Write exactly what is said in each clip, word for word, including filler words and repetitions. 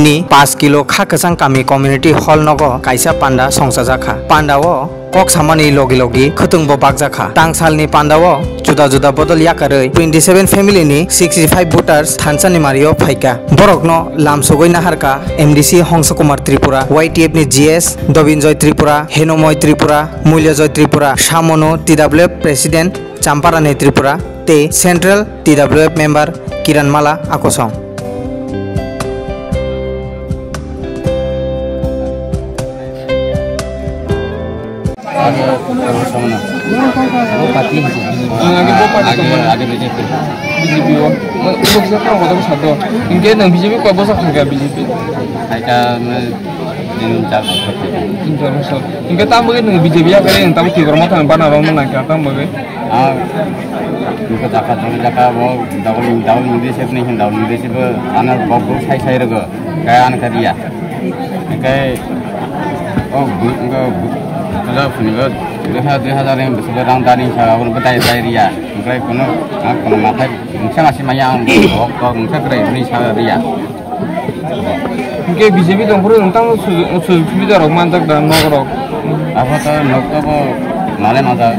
ni paanch kilo kha kwchang kami community hall nogo kaisa panda songchajakha. Panda o kok samani logi logi khwtwngbo bakjakha. Tangsalni panda o juda juda bodol yakarwi twenty seven family ni sixty five voters thansa ni mario phaikha. Borokno lamsogwi naharkha M D C Hongsa Kumar Tripura, Y T F ni G S Dobinjoy Tripura, Henomoy Tripura, Mulyajoy Tripura, Samono T W F President Champarani Tripura tei Central T W F member Kiran Mala Akosong. Ang agi bo party Age, tongmani. Age B J P. B J P o. Mo-, mo kisa kang kotor sado. Hingke nang B J P koi bosa khaika B J P? Khaika, me, tin char bosor khaika. Tin char bosor. Hingke tamo ke nang B J P ya kare nang tamo Tipra Motha ni bana rok nang kya tamo ke? Ah, niko jaka, jaka, jaka, bo, double, double English ni hin, double English bo, ana bok bok sai sai rogo. Kaya an kariya. Hingke, oh, bu-, bu-, bu-, puja phunigo, dui hajar, dui hajar yang bersih rang dari sa, abang betai betai riya. Hingke kono, ah, kono mathai, mungsa masi maya ang, oh, oh, mungsa kere, ini sa riya. Hingke B J P tongphuru nang tamo su-, sujog subida rok manjak da, nok rok? Abo to nok to bo nale manjak.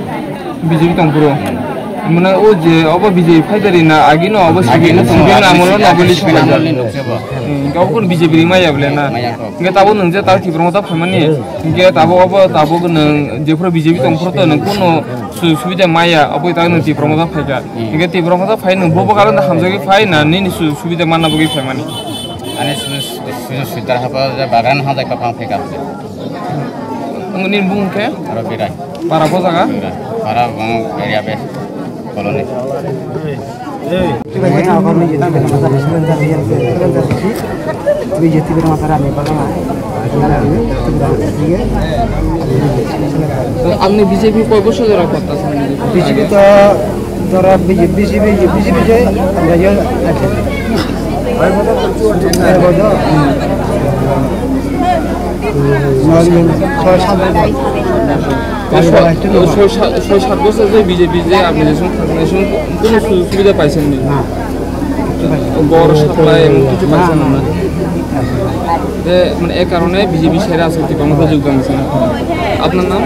B J P tongphuru. Mane o je obo B J P phaidari na agino obo Agino sibin sibin sibin amolo na agino boli sibin sibin amolni nukse bo. Hmm, hingke obo kun B J P ri maya bole na. Maya kho. Hingke tabo nung je tabo Tipra Motha phaimani. Hingke tabo obo tabo nung jephuru B J P tongphuru to nung kuno su-, subida maya obo tabo nung Tipra Motha phaikha. Hmm. Hingke Tipra Motha phai nung bobo karon da hamjagwi phai na nini su-, subida manna bagwi phaimani. Ani su-, su-, sujog sudar habo je bagan hamjak pa phang phaikha. Ang nini bung khe? Aro Birai. Para bo jaga? Birai. Para bang area base colony. Amni B J P koi bosor jora kotta sani? B J P to jora B J P, B J P, B J P je, amra yo. Soi sat bosor je B J P je apni je song thangnaisong kono sujog subida paisani? Bor supply emon kichu paisana? Te mane e karone B J P sere aswk Tipra Motha jogdan dichana. Apnar nam?